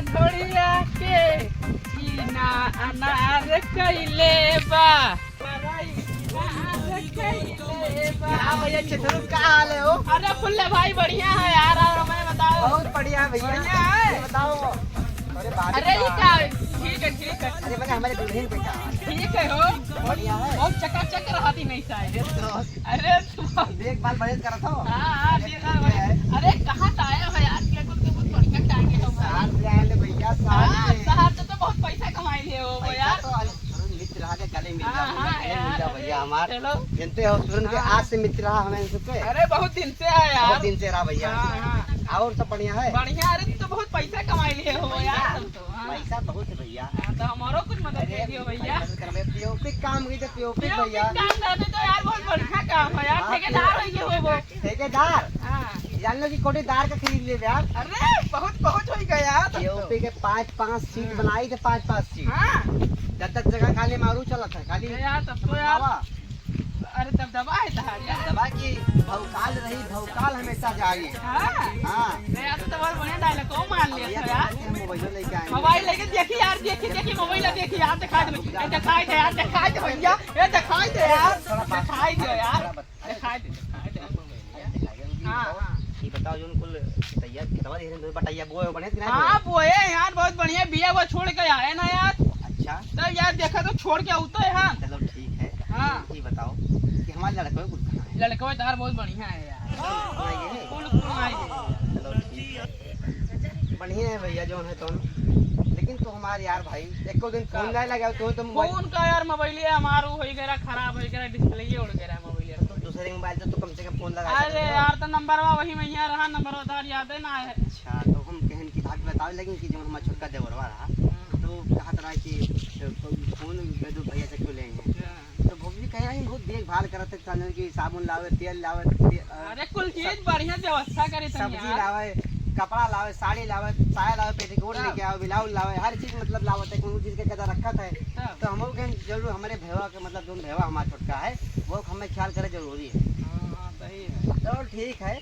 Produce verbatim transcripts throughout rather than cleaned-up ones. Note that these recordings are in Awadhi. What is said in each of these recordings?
ढोड़िया के छीना अनार कइले बा। अनार कइले बा। का भैया, चिथरू, का हाल है हो? अरे फुल्ले भाई, बढ़िया है यार, और हमें बताओ। बहुत बढ़िया है भैया। बढ़िया है? बताओ। अरे बात अरे, ये बताओ। का? ठीक है, ठीक है। अरे, मैंने हमारे दुल्हन को कहा। ठीक है हो। बढ़िया है। बहुत चकाचक रहा थी नहीं साहब। अरे तो अरे, तू देखभाल बढ़िया करत हो। हाँ, हाँ, अरे, देखभाल ठीक है। बढ़िया। अरे, कहाँ से आए हो यार? बिल्कुल तो बहुत बढ़िया टाइम है हमारा। शहर से आए ले भैया, शहर हाँ, से। शहर से तो बहुत पैसा कमाई ले हो पैसा यार। तो अरे, सुरन मित्र रहा के गले मिल हाँ, जाओ भैया, हाँ, गले मिल यार, जाओ भैया अरे, हमार। चलो। जानते हो, सुरन के हाँ। आज से मित्र रहा हमें इनसे। अरे, बहुत दिन से है यार। बहुत दिन से रहा भैया। हाँ, हाँ। और सब बढ़िया है? बढ़िया, अरे, तू तो बहुत पैसा कमाई ले हो यार, तुम तो। हाँ। पैसा बहुत है भैया। हाँ, तो हमारो कुछ मदद अरे, कर दियो भैया। मदद करबे, पीओपी काम की तो पीओपी पीओपी भैया। काम करते तो यार बहुत बढ़िया काम है यार, हाँ, ठेकेदार पीओ-, हो गए हो वो। ठेकेदार? हाँ। जान लो कि कोठीदार का खरीद ले यार। अरे, बहुत, बहुत हो गया यार तब तो। पीओपी के पाँच, पाँच सीट हाँ। बनाई थे, पाँच, पाँच सीट। हाँ। दस, दस जगह खाली मारू चलत है, खाली अरे यार, तब तो यार। बाबा। अरे तब दबा है तहार यार। दबा की भौकाल रही, भौकाल हमेशा जाए। हाँ। हाँ। नहीं यार, तो बहुत बढ़िया डायलॉग को मान लिया भैया, था यार। मोबाइल लेके आए। मोबाइल लेके देखी यार, देखी, देखी, मोबाइल देखी यार, दिखाई दे, ए, दिखाई दे यार, दिखाई दे भैया, ए, दिखाई दे यार, थोड़ा बात, दिखाई दे यार, थोड़ा बात। दिखाई दे, दिखाई दे। हाँ, हाँ। ये बताओ, जोन कुल तैयार खेतवा दे रहे हैं, बटैया बोए हो, बने कि नहीं हाँ, बोए? बोए हैं यार, बहुत बढ़िया बिया, वो छोड़ के आए ना यार। अच्छा। तो यार, देखा तो छोड़ के आऊ तो यहाँ। चलो, ठीक है। हाँ। ये बताओ कि हमारे लड़के कुल कहाँ है? लड़के तो यार बहुत बढ़िया है यार। हाँ, ये है? कुल, कुल आई है। चलो, ठीक है। बढ़िया है भैया, जोन है तुम। लेकिन तू हमारे यार भाई, एको दिन फोन का? नहीं लगा, तू तो मोबाइल फोन का यार, मोबाइल ये हमारो हो गया, खराब हो गया, डिस्प्ले ये उड़ गया मोबाइल। तो दूसरे मोबाइल से तो कम से कम फोन लगा अरे सकते हो। यार, तो नंबरवा वही में यहाँ रहा, नंबरवा तो याद है ना है। अच्छा, तो हम कहन की बात बतावे लगी कि जो हमारा छोटका देवरवा रहा, हाँ। तो कहत रहा कि तो फोन दे दो भैया से क्यों लेंगे। हाँ। तो भौजी कहे, "अरे, बहुत देखभाल करत है, चंदन की साबुन लावे, तेल लावे, ते-, अ, अरे, कुल चीज सब-, बढ़िया व्यवस्था करे तनी सब्जी यार। लावे, कपड़ा लावे, साड़ी लावे, साया लावे, पेटीकोट हाँ। लेके आवे, ब्लाउज लावे, हर चीज मतलब लावत है, कोनो चीज के कदर रखत है।" हाँ। तो हम लोग के जरूर हमारे भैया के मतलब जोन भैया हमारा छोटका है, वो हमें ख्याल करे जरूरी है। हाँ, हाँ, सही है। चलो ठीक है,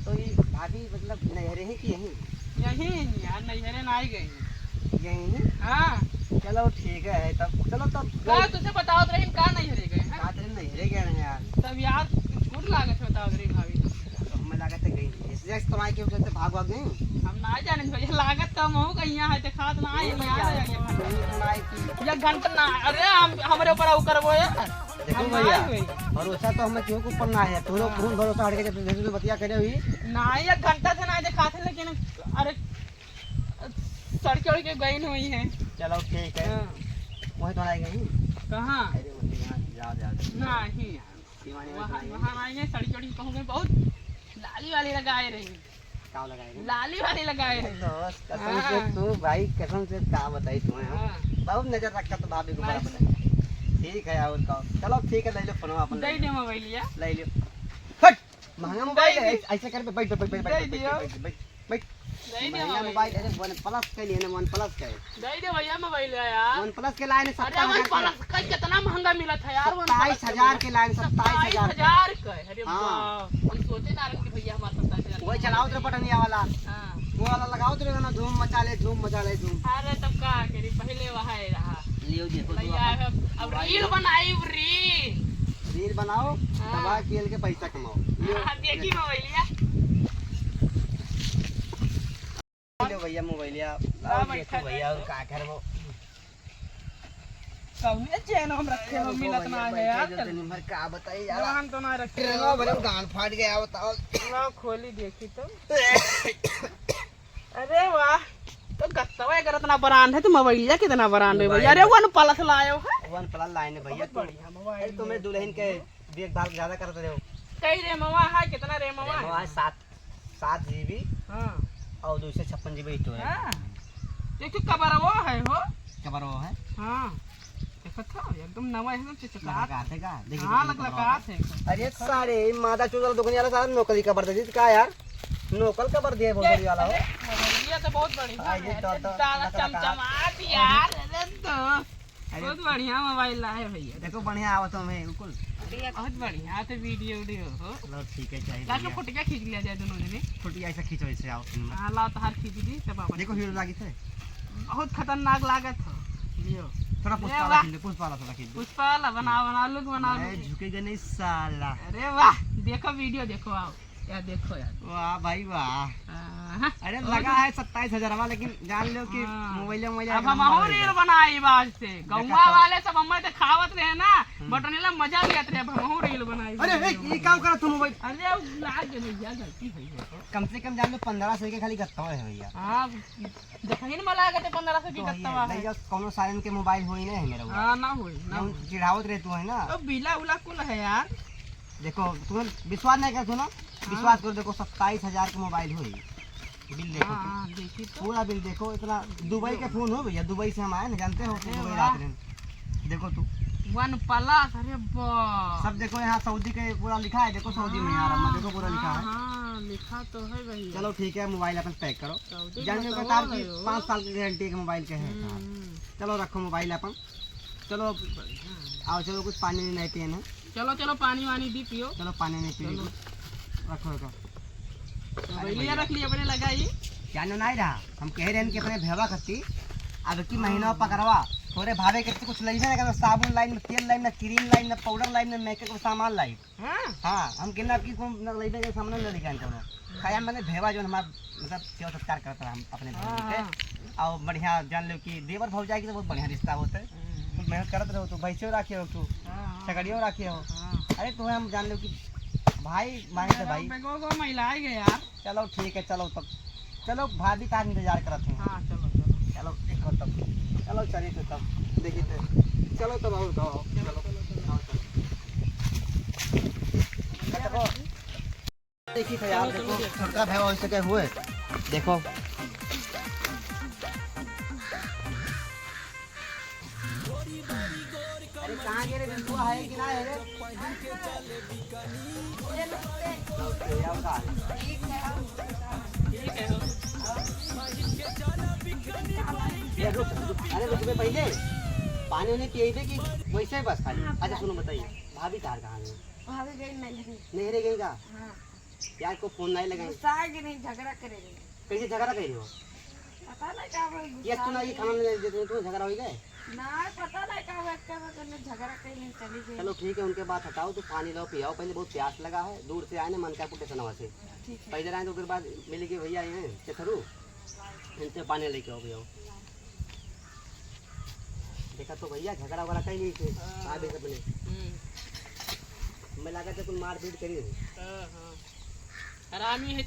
तो ये भाभी मतलब नैहरे हैं कि यहीं? यहीं यार, नैहरे ना ही गई। यहीं? हाँ। चलो ठीक है, तब चलो तब का तुझे बतावत रही, का नैहरे गए हैं? का तेरे नैहरे गए हैं यार? तब यार, झूठ लागत है बतावत रही भाभी। तो हमें लागत है गई, इसलिए तो आए कि उधर से भाग भाग गई। हम ना जाने भैया, लागत तो हम हो गई यहाँ है, दिखात ना आए, नहीं यहाँ भैया, आ गए। नहीं सुनाए कि या घंटा ना, अरे हम, हमरे ऊपर आऊ करबो यार। देखो हम ना भैया, आए हुए। भरोसा तो हमें केहू के ऊपर ना है, तोहरे हाँ। ऊपर भरोसा हट के जब जैसे तू बतिया करे हुई। ना, एक घंटा से ना दिखाते, लेकिन अरे सड़के उड़के गई हुई है। चलो ठीक है। हाँ। वहीं तो आई गई। कहाँ? अरे वहीं यहाँ, जाओ, जाओ, जाओ। नहीं यार। दीवानी में वहाँ, तो नहीं। वहाँ आई है, सड़के उड़के कहूँ गई, बहुत लाली वाली लगाए रही। का लगाए रही? लाली वाली लगाए रही। दोस्त, कसम से हाँ। तू भाई, कसम से का बताई तुम्हें हम। हाँ। बहुत नजर रखा तो भाभी को बड़ा बस। बताई। ठीक है, और का? चलो ठीक है, ले लो फोन अपन, ले दे लो। दे मोबाइलिया। ले लो। हट! महंगा मोबाइल दे है, दे। ऐसे कर, बैठ, बैठ, बैठ, बैठ, दे बैठ, दियो। बैठ, बैठ, बैठ। दे दियो महंगा मोबाइल। मोबाइल, अरे OnePlus का लिए ना, OnePlus का है। दे दे भैया मोबाइल है यार। OnePlus के लाए ने अरे सत्ताईस हजार का। OnePlus का कितना महंगा मिला था यार, OnePlus सत्ताईस हजार के लाए ने, सत्ताईस हजार का। सत्ताईस हजार का, अरे हाँ। बाप। हम सोचे ना रहे कि भैया हमारा सत्ताईस हजार वही चलाओ तो बटनिया वाला। हाँ। वो वाला लगाओ तो ना, धूम मचा ले, धूम मचा ले, धूम। अरे तब का करी, पहले वह है रहा। लियो देखो तो भैया, अपन अब, अब मोबाइल reel लो। बनाई, reel। Reel बनाओ, हाँ। दबा के के पैसा कमाओ। लियो। हाँ, देखी मोबाइलिया। ले भैया मोबाइलिया। हाँ, आओ बैठा देखो भैया, कर। और का करबो? कौने चैन हम रखे हो, देखो मिलत भैया, ना है बैठे यार। जो तनी भर का बताई यार। जवान तो ना रखे ट्रेनवा हो। भरे में गान फाट गया, बताओ। लाओ खोली देखी तो। अरे वाह, तो गत्तवा एकर इतना brand है, तो मोबाइलिया कितना brand है भैया? मोबाइल अरे OnePlus लायो है। OnePlus लाइन है भैया, बहुत तुम, बढ़िया मोबाइल अरे तुम्हें है। दुल्हन के देखभाल ज्यादा करते रहो। कई रेमवा है, कितना रेमवा है? रेमवा है सात, सात GB हाँ। और दो सौ छप्पन GB store है। हाँ। देखो कबरवा है हो। कबरवा है? हाँ। देखत हो, एकदम नवा एकदम चिचकात। लगा के आते का? देखिए, हाँ, देखिए, लगा के आते। अरे सारे मादा चोदल दुकान वाला सारा नकली कबर दे दी का यार? नकल कबर दिए भोसड़ी वाला हो। अरे, ये तो बहुत बढ़िया हाँ, ये है। तो, अरे, तो साला नकल का। चमचमात यार, अरे तो अरे। बहुत बढ़िया मोबाइल लाए भैया। देखो बढ़िया आवत हो मैं बिल्कुल। बहुत बढ़िया, तो वीडियो वीडियो हो। चलो ठीक है, चाहिए लाओ, बढ़िया। फोटिया खींच लिया जाए दोनों जने। फोटिया ऐसा खींचो, ऐसे आओ तुम। हाँ, लाओ, तोहार खींच दी, तब आप देखो, हीरो लागी थे। बहुत खतरनाक लागत हो। लियो। थोड़ा ले पुष्पा वाला वाह। खींच दे, पुष्पा वाला थोड़ा खींच दे। पुष्पा वाला बनाओ, बनाओ, look बनाओ, मैं look। झुकेगा नहीं साला। अरे वाह, देखो वीडियो, देखो, आओ। यार, देखो यार। वाह भाई, वाह। हाँ। अरे, लगा है सत्ताईस हजार वाला, लेकिन जान लो कि हाँ। मोबाइल, मोबाइल अब एकदम हमहू बड़ा reel है। बनाई बाज से। देखा गौवा तो। वाले सब हमें देखावत रहे ना, हम्म। बटनेला मजा लियत रहे, अब हमहू reel बनाई। अरे, ए, ये काम करा तू मोबाइल। अरे, अब लाग गए भैया, गलती भई है तो। कम से कम जान लो पन्द्रह सौ के खाली गत्ता है भैया। हाँ, देखही न मला के पन्द्रह सौ के तो गत्ता है, है। भैया, कौनो सालन के मोबाइल होई नहीं है मेरा हुआ। हाँ, ना होई, ना जौन होई। चिढ़ावत रहे तू है ना। तो बिला उला कुल है यार। देखो, तुम्हें विश्वास नहीं करते ना? हाँ। विश्वास करो, देखो, सत्ताईस हजार के मोबाइल होई। बिल देखो हाँ, तुम। हाँ, देखी तो। पूरा बिल देखो, इतना दुबई के फोन हो भैया, दुबई से हम आए ना, जानते हो, अरे दुबई वाह। रात में। देखो तू। OnePlus, अरे वाह। सब देखो, यहाँ सऊदी के पूरा लिखा है, देखो, सऊदी में यार, हाँ, देखो, पूरा लिखा हाँ, है। हाँ, लिखा तो है भैया। चलो, ठीक है, मोबाइल अपन pack करो। सऊदी जान में लो, तो तार की है वो। पाँच साल की गारंटी के मोबाइल के है। हम्म। चलो, रखो मोबाइल अपन। चलो, आओ, चलो, कुछ पानी नहीं पिए ना। चलो, चलो, पानी वानी भी पियो। चलो, पानी नहीं पिए चलो। कुछ। रखो, रखो। अरे मोबाइलिया भैया। रख लिया, अपने लगाई। जानो नहीं रहा, हम कह रहे हैं कि अपने भेवा खत्ती, अब की महीना हाँ। पकड़वा, तोरे भावे के तो कुछ लइबे ना करबे, साबुन लाइन में, तेल लाइन में, क्रीम लाइन में, पाउडर लाइन में, मेकअप के सामान लाइन। हाँ? हाँ, हम किन्ना की कौन न लइबे के सामने न लेके आन कोनो। खाया मैंने भेवा जो हमार मतलब सेवा सत्कार करत रहा हम अपने हाँ, भाई के। हाँ। और बढ़िया जान लो कि देवर भौजाई के तो बहुत बढ़िया रिश्ता होता है। हम्म। तू मेहनत करत रहो, तू भैंसियों राखे हो, तू हाँ, हाँ। छगड़ियों राखे हो। हाँ। अरे तुम्हें हम जान लो कि भाई माने तो भाई। बेगो को महिला आ गए यार। चलो ठीक है, चलो तब। चलो भाभी का इंतजार करत हूँ। हाँ, चलो, चलो। चलो देखो तब। चलो चलिए तो तब। देखिए तो। चलो तब और कहो। चलो, चलो, चलो। हाँ, चलो। देखो। देखी थे यार, देखो, छोटका भाई वैसे के हुए। देखो। अरे, कहाँ गे रे, बिंदुआ है कि ना है रे? ये रुक, रुक, अरे रुक बे, पहले पानी उनी पिएबे कि वैसे ही बस खाली? हाँ, अच्छा, सुनो, बताइए, भाभी तार कहाँ है? भाभी गई नैहरे। नैहरे गई का? हाँ। यार, को फोन नहीं लगा। गुस्सा है कि नहीं, झगड़ा करेंगे। कैसे झगड़ा कर रहे हो? पता नहीं का भाई, ये गुस्सा तू ना, ये नहीं। खाना नहीं देते, तू झगड़ा हो गए? ना, पता नहीं का भाई, क्या बात करने, झगड़ा कहीं नहीं, चली गई। चलो ठीक है, उनके बात हटाओ, तू पानी लाओ, पियाओ, पहले बहुत प्यास लगा है, दूर से आए ना, मनकापुर स्टेशनवा से। ठीक है। पैदल आए तो फिर बाद मिली के भैया आए हैं, चथरू, इनसे पानी लेके आओ, भैया। देखा तो भैया, झगड़ा वगड़ा कहीं नहीं थे, हाँ। भाभी से अपने। हम्म। मैं लगा था, तुम मारपीट करी हो। हाँ, हाँ। हरामी है,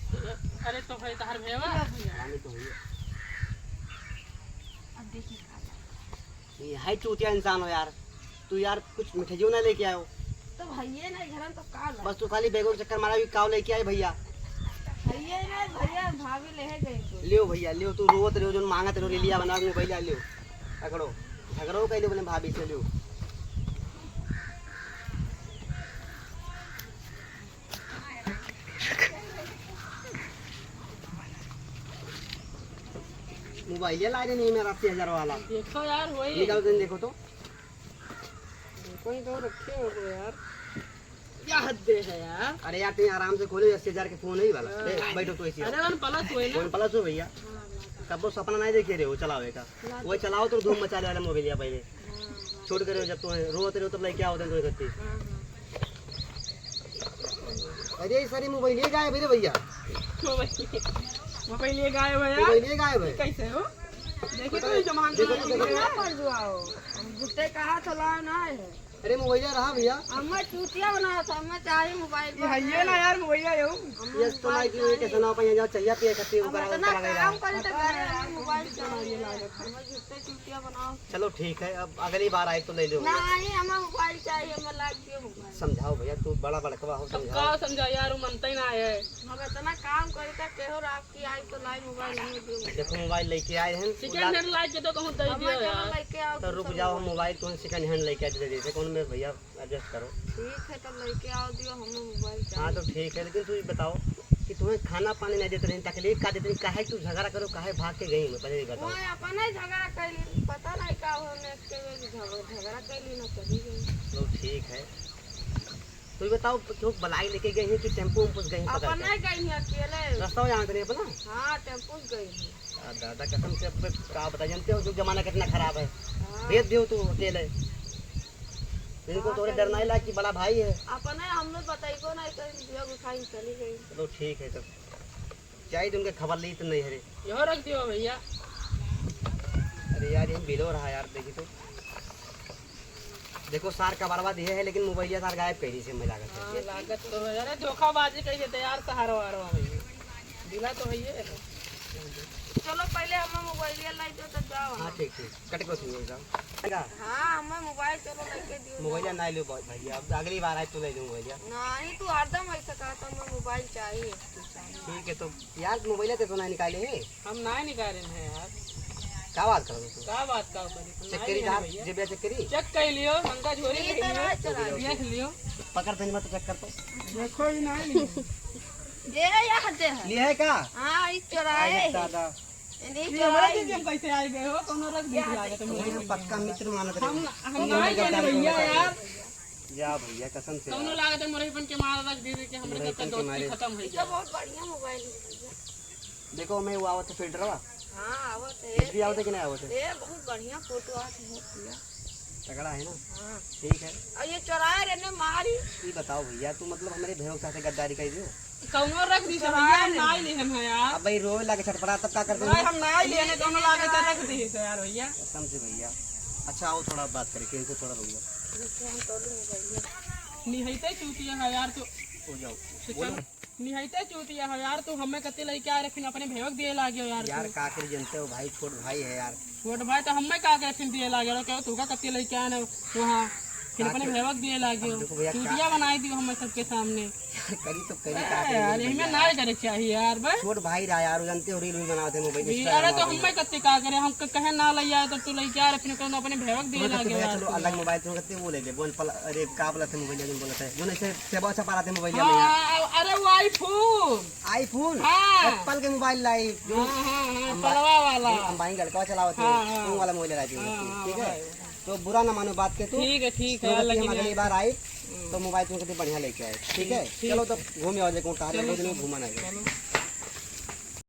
अरे तो है तहर भेवा। हरामी तो है। अब देखिए, ये है चूतिया इंसान हो यार। तू यार कुछ मिठाइयों ना लेके आयो। तो भैया ना घर में तो का ला? बस तू खाली बैगों के चक्कर मारा भी काव लेके आए भैया। भैया ना, भैया भाभी ले है गई तो। लियो भैया, लियो, तू रोवत रहो, जो मांगत रहो, ले लिया बना के मोबाइल लियो। पकड़ो, झगड़ो कर लियो अपने भाभी से, लियो। मोबाइल ला रहे नहीं मेरा अस्सी हजार वाला। देखो यार, वही। निकाल के देखो तो। देखो ही तो रखे हो यार। क्या हद है यार। अरे यार, तुम आराम से खोलो, अस्सी हजार के फोन है ही वाला। हाँ। ले, बैठो तो ऐसे। अरे, OnePlus हो ना? OnePlus हो भैया। हाँ, हाँ। तब वो सपना नहीं देखे रहे हो चलावे का। ला वो दे। चलाओ तो धूम मचा ले वाला मोबाइल लिया पहले। हाँ, हाँ। छोड़ करे हो जब तो रोते रहो तब लेके आओ तो करती। हाँ, हाँ। अरे, ये सारी मोबाइल ये गायब है रे भैया। मोबाइल, मोबाइल ये गायब है यार। मोबाइल ये गायब है। कैसे हो? देखो तो, ये जमाना देखो, देखो, देखो। कर दो आओ। हम झूठे कहा चला ना है। अरे, मोबाइल रहा भैया। हमें चूतिया बना था, हमें चाहिए मोबाइल ये पर। है ये ना यार, मोबाइल है यो। हमें ये तो मोबाइल माइक में चाहिए। कैसे ना अपन यहाँ जाओ, चाहिए पिए खातिर हम ऊपर इतना चला गया। काम करे तो घरे हमें मोबाइल चाहिए। हमें झूठे चूतिया बनाओ। चलो ठीक है, अब अगली बार आए तो ले लो। नहीं, हमें मोबाइल चाहिए, हमें लाइक दियो मोबाइल। समझाओ भैया, तू बड़ा बड़कवा हो, अब समझाओ। का समझा यार, वो मनता ही ना है। हम इतना काम करी था, केहो रात की आई तो लाई मोबाइल, हमें दियो मोबाइल। देखो, मोबाइल लेके आए हैं, second hand लाइक के तो कहूँ दे हमें दियो केहो यार। लेके आओ तो दूसरा रुक जाओ, हम मोबाइल। मोबाइल तुम्हें second hand लेके आके दे देते, कौन में भैया adjust करो। ठीक है, तो लेके आओ दियो, हमें मोबाइल हाँ, चाहिए। तो ठीक है, लेकिन तू ये बताओ कि तुम्हें खाना पानी नहीं देते रहे, तकलीफ का देते रहे, काहे तू झगड़ा करो, काहे भाग के गई, पहले ये बताओ। वो अपना ही झगड़ा कर ली, पता नहीं का हो, मैं इसके लिए झगड़ा, झगड़ा कर ली ना, चली गई। तो ठीक है, तू बताओ, क्यों बलाई लेके गई है कि टेम्पो उम्पो से गई है पकड़ के? अपने गई है अकेले। रास्ता हो जानते नहीं अपना? हाँ, टेम्पो से गई है। आ, दादा कसम से, अब का बताई, जानते हो जो जमाना कितना खराब है। हाँ। भेज दियो तू अकेले। इनको हाँ, थोड़ा डर नहीं लगा कि बड़ा भाई है। अपने हमें बताइबो नहीं, कहीं बैग उठाई चली गई। चलो ठीक है, तब जाई तो उनके खबर ली तो नहीं है रे। यहो रख दियो भैया। अरे यार, यही बिलो रहा यार, देखी तो। देखो सार का बर्बाद ये है, लेकिन मोबाइलिया सार गायब करी से, हमें लागत है। हाँ, लागत तो है। अरे धोखाबाजी कही देते यार, सहारा वारा भैया। दिला तो है ये। चलो पहले हमें मोबाइलिया लाई दो तो जाओ। हाँ, ठीक, ठीक। कट को सुनिए जाओ। का? हाँ, हमें मोबाइल चलो लेके दियो। मोबाइलिया ना लो भाई, भैया, अब अगली बार आए तो ले लो मोबाइलिया। नहीं, तू हरदम ऐसा कहता, हमें मोबाइल चाहिए, तू चाहिए। ठीक है, तो यार मोबाइलिया ते तो ना निकाले है। हम ना निकाले हैं यार। का बात करो तू? का बात का करी? हम चेक ना करी लेने यार, भैया। जेबिया चेक करी। चेक कर लियो, हमका झोरी ये देख तो लियो। ना चला। देख लियो। पकड़ तनी मत, चेक कर तो। देखो ही ना लियो। ये यहाँ दे है। लिया है का? हाँ, इस चोराए अरे है। दादा। ये ये चोराए हमारा है। जेब कैसे आ गए हो? कौनो रख दी लागत है वही मोरे हम पक्का मित्र मानत रहे। हम, हम ना लेने भैया यार। जा भैया, कसम से कौनो यार। लागत है मोरे बन के मार रख दी कि हमरे मोरे सबका बन के दोस्ती मारे। खत्म हो ये तो गया। बहुत बढ़िया मोबाइल है भैया। देखो, मैं वो आवत है फिल्टरवा। हाँ, आवत है। एच डी आवत है कि नहीं आवत है? ए, बहुत बढ़िया फोटो आत है भैया। तगड़ा है ना? हाँ। ठीक है। और ये चोराए रहने मारी। ये बताओ भैया, तू मतलब हमरे भैया के साथ गद्दारी कर दियो? कौनो रख दी तो चोराए भैया, हम रहने। ना ही ले हम है यार। अब भाई रोवे लागे छटपटा तब का करते भाई, हैं? हम ना ही लेने, कौनो लागे तो रख दी तो यार भैया। कसम से भैया। अच्छा आओ थोड़ा बात करें, इनसे थोड़ा रुक जाओ। रुक जाओ, हम तो लूंगे भैया। निहैते चूतिया है यार तू। हो जाओ। चल। बोलो। निहैते चूतिया है यार, तू हमें कत्ते लइके आए रहे, फिर अपने भेवक दिए लागे हो यार यार, तू। का करी, जानते हो भाई, छोट भाई है यार। छोट भाई तो हमें का करे, फिर दिए लागे हो, कहो तू का कत्ते लइके आए ना वहाँ, फिर का अपने करे? भेवक दिए लागे अब हो। देखो भैया, का चूतिया बनाई दियो हमें सबके सामने। करी तो करी, का ए करी यार, भाई इनमें यार। ना करे चाहिए यार, बस। छोट भाई रहा यार, जानते हो, रील वील बनावत है, मोबाइल, जी, Instagram अरे तो बनावत है। हमें कत्ते का करे, हम क-, कहे ना लइया है, तो तू लइके आ रहे, फिर कहो अपने भेवक दिए तुम्हें कत्ते लागे हो भैया, यार चलो तू। अलग मोबाइल, तुम्हें कत्ते वो ले ले, बोल पल-, अरे का बोलत है मोबाइल, बोलत है, जो नहीं से, सेवा अच्छा पारा थे मोबाइल हाँ, में यार। हाँ, अरे वो iPhone। iPhone? हाँ। Apple के मोबाइल लाई, जो हाँ, हाँ, हाँ, अम्बा-, पलवा वाला। जो अंबानी लड़का चलावत है, हाँ, हाँ। वो वाला मोबाइल लाई थी, हाँ, हाँ, ठीक है? भाई। तो बुरा ना मानो बात के तू। ठीक है, ठीक है, जो कहती हम लेकिन अगली यार बार आई, हम्म। तो मोबाइल तुमको बढ़िया लेके आए, ठीक है? ठीक चलो है। तब घूम आओ, देखो, टहले चलो, रोज में चलो। घूमना है। चलो।